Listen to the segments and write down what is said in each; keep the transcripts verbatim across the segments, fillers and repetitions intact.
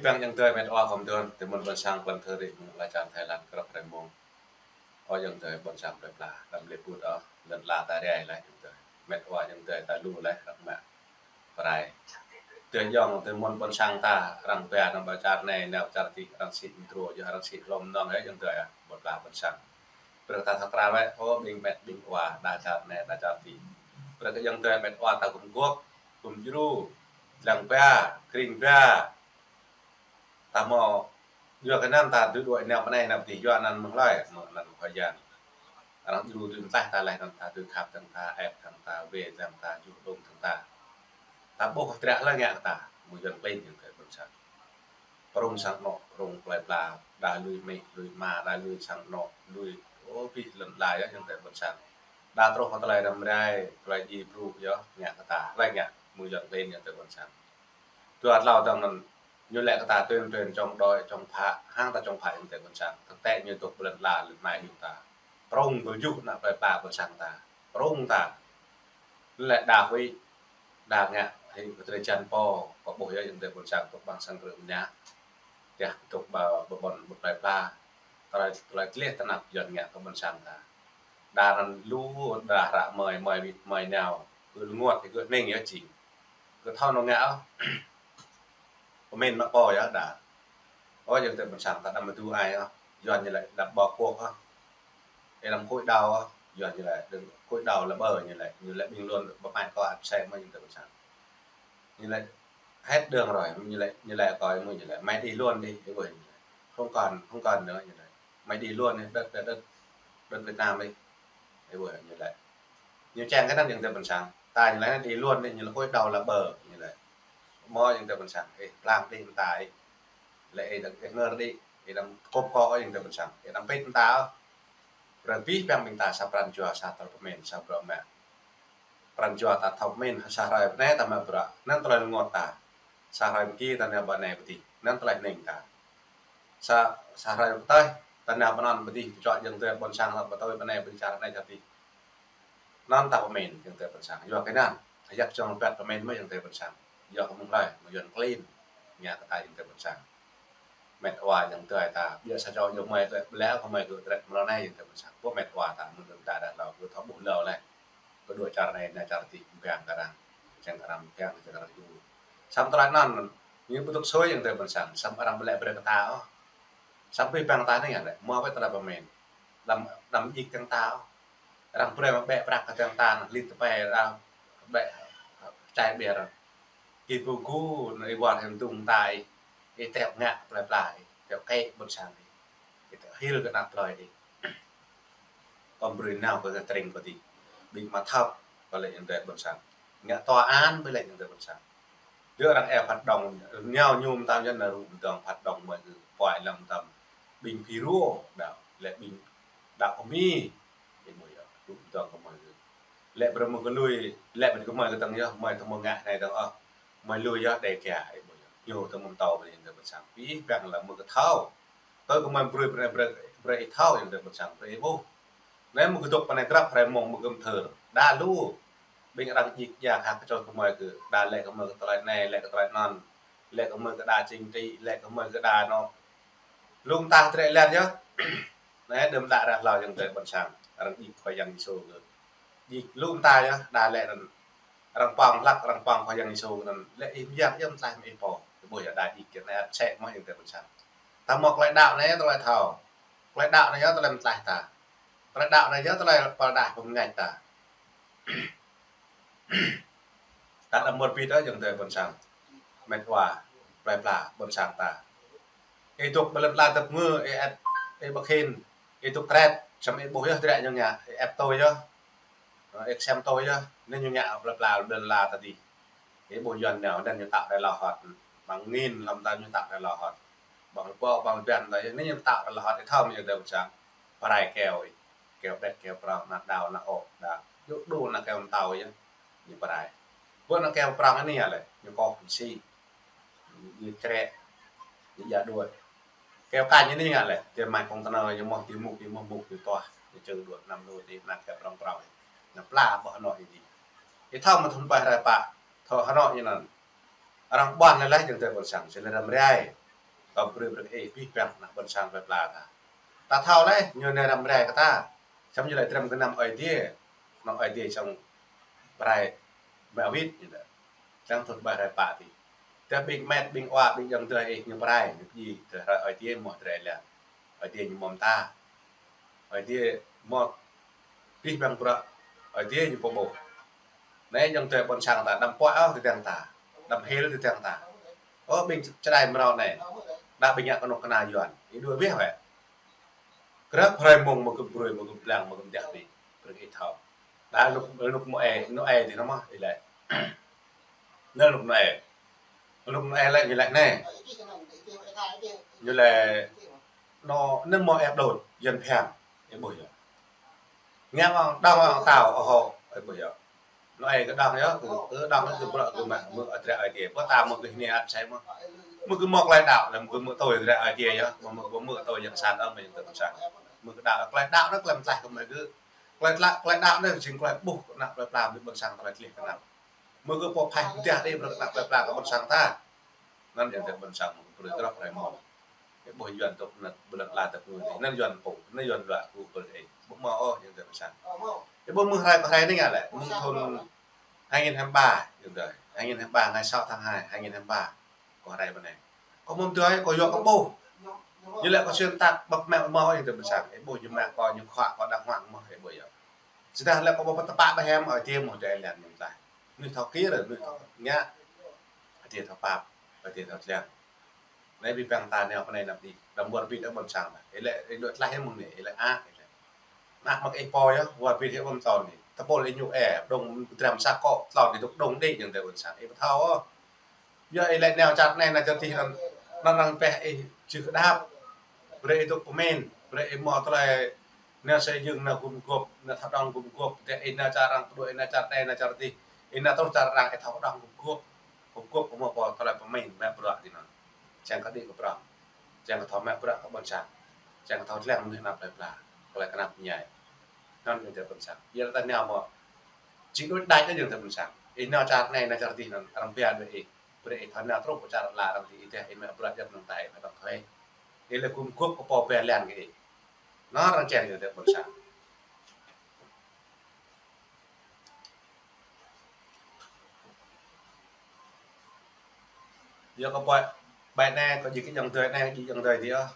Păng ayŏng adơi met wa khŏm dŏ, tơ mơ̆n ƀôn sang plăn thơ rĭ mơ̆ng ala čar Thái Lan krăp hrơi mông. Ơ ayŏng adơi ƀôn sang plơi pla, đăm lĕ put ôh, lŏn ala ta rai laih ayŏng adơi. Met wa ayŏng adơi ta lu laih răng mă. Prai. Tơ ayŏng tơ mơ̆n ƀôn sang ta, arăng ba nao ƀơi čar anai, nao čar adih, arăng sĭ mơdrô, yua arăng sĭ hlom nong, ơ ayŏng adơi, ƀôn pla ƀôn sang. Brơi ta thâo krao wơ̆t, ơ ƀing met ƀing wa, đa čar anai, đa čar adih. Brơi kơ ayŏng adơi met wa ta gum gŏp, gum djru, lăng ba, kring ba. Ta hmâo, yua kơ anăn ta dưi đuaĭ nao pơ anai nao pơ adih, yua anăn mơ̆ng hlơi, mơ̆ng anăn Khua Yang. Arăng djru dưi mơtlaih ta laih anăn ta dưi khăp dơ̆ng ta, ĕp dơ̆ng ta, wê dơ̆ng ta, juh dơ̆ng ta. Ta ƀuh hơdră hlơi ngă kơ ta, mơ̆ng Yuăn klin ayŏng adơi ƀôn sang. Prŏng sang anŏ, prŏng plơi pla, đa lui amĭ, lui ama, đa lui sang anŏ, lui, ơ, abih lŏn ala yơh ayŏng adơi ƀôn sang. Đa truh kơ tơlơi răm rai, tơlơi djai brŭ yơh, ngă kơ ta, hlơi ngă, mơ̆ng Yuăn klin ayŏng adơi ƀôn sang. Dua tlâo dơ̆ng anŭn, ñu laĭ kơ ta tuyên truyền chống đối, chống phá, hăng ta chống phá ayŏng adơi ƀôn sang. Thực tế ñu dŏ ƀơi lŏn ala lŏn mai ñu ta. Prŏng tơjuh ană plơi pla ƀôn sang ta. Prŏng ta. Lĕ đa huĭ, đa ngă, hĭ kơ drơi jăn pô, kơ ƀuh yơh ayŏng adơi ƀôn sang, tŏk ƀăng sang krư̆ mơnă. Tơdah tŏk ƀă, ƀă ƀôn, ƀôn plơi pla. Tơlơi, tơlơi tleh tơnap Yuăn ngă kơ ƀôn sang ta. Đa anŭn lu, đa hră mơi, mơi wĭt, mơi nao. Gơ̆ rơngot, gơ̆ hning yơh jing. Gơ̆ thâo anŏ ngă ôh. Pơmĭn mă pô yơh đa. Ơ ayŏng adơi ƀôn sang ta đăm mơdu ai ôh. Yuăn ñu laĭ đăm ƀơ̆ kŏk ôh. Ê đăm khối đao ôh. Yuăn ñu laĭ đơ̆ng khối đao là bờ ñu laĭ. Ñu laĭ bình luận ƀơ̆ mai kơ ăt sĕ mơ̆ ayŏng adơi ƀôn sang. Ñu laĭ hết đường rồi. Ñu laĭ, ñu laĭ kơ mơ̆ ñu laĭ mày đi luôn đi. Ê ƀuh ñu laĭ. Không còn, không cần nữa ñu laĭ. Mày đi luôn đi. Đất, đất, đất, đất Việt Nam đi. Ê ƀuh ñu laĭ. Ñu čang kơ anăn ayŏng adơi ƀôn sang. Ta ñu laĭ đi luôn đi, ñu laĭ khối đầu là bờ, ñu laĭ. Mơ̆ ayŏng adơi ƀôn sang, ê, plang đi mơta ê. Lĕ ê đăm, ê ngơr đi, ê đăm kŏp kŏ ayŏng adơi ƀôn sang. Ê đăm pĭt mơta ôh. Brơi abih bang ƀing ta sa pran jua, sa tơlơi pơmĭn, sa bruă mă. Pran jua ta thâo pơmĭn, sa hrơi pơ anai ta mă bruă. Anŭn tơlơi rơngot ta. Sa hrơi pơgi ta nao pơ anai pơ adih. Anŭn tơlơi hning ta. Sa, sa hrơi pơtơh, ta nao pơ anŭn pơ adih, čuă ayŏng adơi ƀôn sang ta pơtơ̆i pơ anai pơ čar anai čar adih. Anŭn ta pơmĭn ayŏng adơi ƀôn sang. Yua kơ anŭn, ta yak čong pĕt pơmĭn mơ̆ ayŏng adơi ƀôn sang. Yua kơ mơ̆ng hlơi, mơ̆ng Yuăn klin. Ngă kơ ta ayŏng adơi ƀôn sang. Met wa ayŏng adơi ta, biă sa čô ayŏng mơi tơlơi ƀlĕ kơ mơi gơ̆ trĕt mơ̆ lŏn anai ayŏng adơi ƀôn sang. Ƀuh met wa ta, mơ̆ng đưm đă đă hlâo, gơ̆ thâo ƀuh hlâo laih. Gơ̆ dua čar anai, nao čar adih, pơgang kơ arăng. Čang kơ arăng pơgang, čang kơ arăng djru. Samơ̆ tơlơi anŭn, ñu ƀu dŏ sui ayŏng adơi ƀôn sang, samơ̆ arăng ƀlĕ brơi kơ ta ôh. Samơ̆ abih bang ta anai ngă lĕ, mơ̆ wơ̆t tơlơi pơmĭn. Đăm, đăm djik kơ ta ôh. Arăng brơi mă ƀĕ prăk kơ ta, lin tơpai arăng ƀĕ čai ƀiă arăng. Kơ ƀu gŭ, anŭn ih wơr hăng dŭng ta ih, ih teo ngă plơi pla ih, teo kĕ ƀôn sang ih, ih teo hil kơ ană plơi ih. Kơ brơi nao kơ tơring kơ adih. Ƀing mă thâo, kơ lĕ ayŏng adơi ƀôn sang. Ngă tòa án ƀơi lĕ ayŏng adơi ƀôn sang. Dơ̆ arăng eo phat đŏng, nao ñu mơtam yơh nao rŭ mơtam phat đŏng mơi gơ̆, puai lăm mơtam. Ƀing phi rô đaŏ, lĕ ƀing đaŏ kơ mi. Ih ƀuh yơh, rŭ mơtam kơ mơi gơ̆. Lĕ brơi mơi gơ̆ lui, lĕ brơi kơ mơi gơ̆ tơ̆ng yơh, mơi tơ̆ng mơi ngă anai tơ̆ng ôh. Mơi lui yơh đe kia, ih ƀuh yơh. Ñu tơ̆ng mơ̆n tâo ƀơi ayŏng adơi ƀôn sang. Abih bang lăm mơi gơ̆ thâo. Tơl kơ mơi brơi, brơi, brơi, brơi ih thâo, ayŏng adơi ƀôn sang, brơi ih ƀuh. Anai mơi gơ̆ dŏ pơ anai grăp hrơi mông mơi gơ̆ mơthơr. Đa lu. Ƀing arăng djik djak hă kơ čô kơ mơi gơ̆. Đa lĕ kơ mơi gơ̆ tơlơi anai, lĕ kơ tơlơi anŭn. Lĕ kơ mơi gơ̆ đa chính trị, lĕ kơ mơi gơ̆ đa anŏ. Lŏm ta trĕ lĕ yơh. Anai đưm đă ră hlâo ayŏng adơi ƀôn sang. Arăng djik Khua Yang Yêsu gơ̆. Djik lŏm ta yơh, đa lĕ anŭn. Arăng pơ̆ng hlăk, arăng pơ̆ng Khua Yang Yêsu anŭn. Lĕ ih mơyang yơh mơtlaih mơ̆ ih pô. Ih ƀuh yơh đa djik kơ anai ăt sĕ mơ̆ ayŏng adơi ƀôn sang. Ta mơ̆ tơlơi đaŏ anai yơh tơlơi thâo. Tơlơi đaŏ anai yơh tơlơi mơtlaih ta. Tơlơi đaŏ anai yơh tơlơi pơrơđah pơmơñač ta. Ta đăm mơ̆r bit ôh ayŏng adơi ƀôn sang. Met wa, plơi pla, ƀôn sang ta. Ih dŏ ƀơi lŏn ala tơpơngư, ih ĕp, ih ƀơ̆ khĭn, ih dŏ trĕt, samơ̆ ih ƀuh yơh hơdră ñu ngă, ih ĕp tui yơh. Ih sem tui yơh, anai ñu ngă plơi pla ƀơi lŏn ala ta adih. Ih ƀuh Yuăn nao, anŭn ñu tăk rai lŏ hŏt. Mơ̆ng angĭn lăm ta ñu tăk rai lŏ hŏt. Ƀơ̆ng rơbâo, ƀơ̆ng rơbăn ta, anai ñu tăk rai lŏ hŏt, ih thâo mơ̆ ayŏng adơi ƀôn sang. Pơrai keo ih. Keo đĕt, keo prŏng, ană đao, ană ôk, đa. Yua đu ană keo mơtâo yơh. Ñu pơrai. Ƀuh ană keo prŏng anai lĕ, ñu koh, ñu sĭ. Ñu črĕ. Ñu djă đuaĭ. Keo kañ anai ngă lĕ, tơl mai kông tơnơ, ñu mơ̆ tui mŭk, ñu mơ̆ mŭk, ñu tuah. Ñu čơ̆ đuaĭ năm đuaĭ, ană keo prŏng prŏng. Ñu pla ƀơi anŏ ih dih. Ih thâo mơ̆ thŭn ƀai rai pă, thâo anŏ ñu anŭn. Arăng ƀuăn lĕ lĕ ayŏng adơi ƀôn sang, sĭt lĕ răm rai. Kâo brơi brơi ih abih bang ană ƀôn sang plơi pla ta. Ta thâo laih, ñu anai răm rai kơ ta. Samơ̆ ñu laĭ trơm gơnam Ơi Adai. Anŏ Ơi Adai song pơrai mă wĭt ñu đa. Lăng thut ƀai rai pă ti. Tơ ƀing met, ƀing wa, ƀing ayŏng adơi ih ñu pơrai, ñu pơjing, tơ rai Ơi Adai mơ̆ tơrai lăng. Ơi Adai ñu mơ̆ ta. Ơi Adai mơ̆ abih bang bruă, Ơi Adai ñu pơƀuh. Anai ayŏng adơi ƀôn sang ta, đăm pơhiăp ôh tơdang ta, đăm hil tơdang ta. Ơ, ƀing čơđai mrâo anai, đa ƀing ngă kơnuk kơna Yuan, ih đuaĭ weh weh. Grăp hrơi mông mơ̆ gơ̆ brơi, mơ̆ gơ̆ blang, mơ̆ gơ̆ mơdah ƀing, brơi ih thâo. Đa anŭk, anŭk mơ̆ ê, anŭk ê ti nao mơ̆, ih laĭ. Anŭk mơ̆ ê. Anŭk mơ̆ ê laĭ, ñu laĭ anai. Ñu laĭ, anŭn mơ̆ ê đôč, Yuan phiăn, ih ƀuh yơh. Ngă mơ̆ng đŏng mơ̆ng tao, ôh, ih ƀuh yơh. Anŭn ê kơ đŏng yơh, kơ, kơ đŏng yơh, kơ bruă kơ mă, mơ̆ Ơi Adai rai Ơi Adai. Pơ ta mơ̆ kơ anai ăt sai mơ̆. Mơ̆ kơ mơ̆ tơlơi đaŏ, lăm kơ mơ̆ tui Ơi Adai rai Ơi Adai yơh, mơ̆, mơ̆ kơ mơ̆ tui yang sang ơm, yang tui sang. Mơ̆ kơ đaŏ, tơlơi đaŏ anŭn, tơlơi mơtlaih kơ mơ̆ kơ. Tơlơi đaŏ, tơlơi đaŏ anŭn, jing tơlơi ƀuh, ană plơi pla, ƀing ƀôn sang tơlơi tlih kơ anăp. Mơ̆ kơ pô phaih pơdah đĭ, brơi kơ ană plơi pla kơ ƀôn sang ta. Anŭn yang tui ƀôn sang mơ̆ kơ brơi grăp hrơi mông. Ih ƀuh Yuan tŭk anŭn, bơlăng la tŭk ngui. Anŭn Yuan pô, anŭn Yuan luă kơ brơi ih. Ƀu mơ̆ ôh yang tui ƀôn sang. Ih ƀuh mơ̆ng hrơi pơ hrơi anai ngă lĕ. Mơ̆ng thun hai nghìn hai mươi ba, yang tui. Hai nghìn hai mươi ba, ngày sáu tháng hai, hai nghìn hai mươi ba. Kơ hrơi pơ anai. Kơ mơ̆ng tui, kơ yua kơ ƀuh. Ñu lĕ kơ xuyên tạc, ƀăp mă mơ̆ yang tui ƀôn sang. Ih ƀuh ñu mă kơ, ñu khuă kơ đàng hoàng mơ̆, ih ƀuh yơh. Sĭt dah lĕ kơ ƀuh pơtơpă ƀai hiam, Ơi Adai mơ̆ tơrai lăng ñu ta. Nuih thâo kir, nuih thâo ngă. Ơi Adai thâo pap, Ơi Adai thâo tlang. Anai abih bang ta nao pơ anai nao pơ adih. Đăm wơr bĭt ôh ƀôn sang ta. Ih laĭ, ih đuaĭ tlaih mơ̆ng anai, ih laĭ ah, ih laĭ. Anăp mă kơ ih pô yơh, wơr bĭt hĭ ƀôn ton anai. Tơpul ih ñu ê, dŏng pơdram sa kŏ, tlôn ih dŏng dŏng đĭ yang tui ƀôn sang. Ih ƀu thâo ôh. Yua ih laĭ nao čar anai nao čar adih anŭn, anŭn arăng pĕ ih čih kơdap. Brơi ih dŏng pơmĭn, brơi ih mơ̆ tơlơi nao xây dựng, nao gum gôp, nao thâo đŏng gum gôp, tơ ih nao čar arăng pơđuaĭ, ih nao čar anai, nao čar adih, ih nao truh čar arăng ih thâo đŏng gum gôp. Gum gôp kơ mơ̆ pô tơlơi pơmĭn, mă bruă ti anŭn. Čang kơ đĭ kơ prŏng. Čang kơ thâo mă bruă kơ ƀôn sang. Čang kơ thâo tlang mơnuih anăp plơi pla. Tơlơi kơnăp ñai. Anŭn yang tui ƀôn sang. Yua ta nao mơ̆. Jing đôč đač anŭn yang tui ƀôn sang. Ih nao čar anai, nao čar adih anŭn, arăng pia đuaĭ ih. Brơi ih thâo nao truh pơ čar ala arăng ti ih teh, ih mă bruă jăk nao ta ih pơtŏng thoi. Ih lĕ gum gôp kơ pô pia lăng kơ ih. Anŭn arăng čang yang tui ƀôn sang. Yua kơ ƀai, ƀai anai kơ jing kơ ayŏng adơi anai, jing ayŏng adơi adih ôh.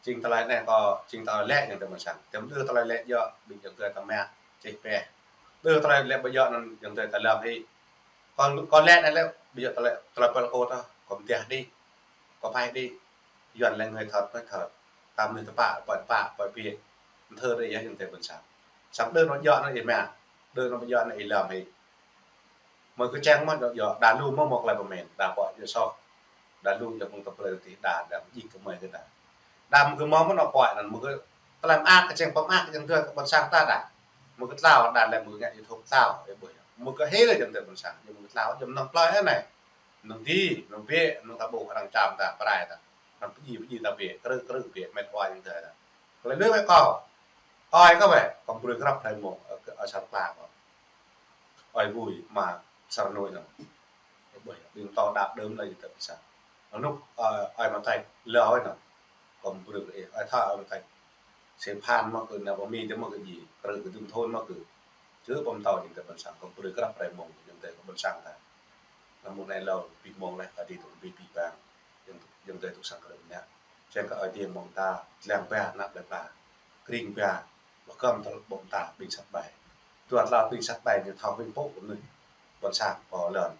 Jing tơlơi anai kơ, jing tơlơi lĕ yang tui ƀôn sang. Tơm đơ tơlơi lĕ yơh, ƀing ayŏng adơi ta mă, čih pĕ. Đơ tơlơi lĕ ƀu yơh anŭn yang tui ta lăng hĭ. Kơ, kơ lĕ anai lĕ, ƀu yơh tơlơi, tơlơi pơl kơ ta, kơ mơdah đĭ, kơ phaih đĭ, Yuan lĕ người thật, nói thật. Ta mơnuih tơpă, pơpă, pơpă, pơpă. Thơ đĭ yơh yang tui ƀôn sang. Samơ̆ đơ anŭn yơh anŭn ih mă, đơ anŭn ƀu yơh anŭn ih lăng hĭ. Mơ̆ kơ čang mơ̆ yơh, đa lu mơ̆ mơ̆ tơlơi pơmĭn, đa pô yơh soh. Đa lu yơh mơ̆ng tơpul ti đa, đa mơ̆ jing kơ mơi kơ đa. Đa mơ̆ kơ mơ̆ mơ̆ anŏ pô anŭn, mơ̆ kơ tơlơi mơak kơ čang pơmơak kơ čang tui kơ ƀôn sang ta đa. Mơ̆ kơ tlao đa lĕ mơ̆ ngă YouTube tlao, ih ƀuh yơh. Mơ̆ kơ hil lĕ yang tui ƀôn sang, yua mơ̆ kơ tlao, yua mơ̆ng plơi anai. Mơ̆ng ti, mơ̆ng bĕ, mơ̆ng ta ƀuh arăng čam ta, pơrai ta. Arăng pơjing, pơjing ta bĕ, krư̆, krư̆ bĕ, met wa yang tui ta. Kơ lĕ lui wĕ kâo. Ơi kâo wĕ, kâo brơi grăp hrơi mông, ơ, kơ, ơ, sat kla kâo. Ơi vui, mă, sar nui anŭn. Ƀuh, ƀing tŏ đăp đơm lĕ yang tui ƀôn sang. Anŭn, ơ, ơi mă tĕk, lơ ơi anŭn. Kâo brơi kơ ih, ơi thâo ơi mă tĕk. Sê phan mơ̆ kơ nao pơ Mi tơ mơ̆ kơ ji, krư̆ kơ dŭm thun mơ̆ kơ. Čơ pơm tâo yang tui ƀôn sang, kâo brơi grăp hrơi mông, yang tui kơ ƀôn sang ta. Anăm mơ̆ng anai lâo, abih mông laih, ta đĭ tŭ abih abih bang. Yang, yang tui tŭ sang kơ đơ̆m anai. Čang kơ Ơi Adai mơ̆ng ta, tlang ba, anăp plơi pla. Kring ba, pơkŏm tơl ƀô̆ ta, ƀing sat ƀai. Dua tlâo ƀing sat ƀai, ñu thâo huĭ pŭ kơ mơnuih. Ƀôn sang, pô lŏn.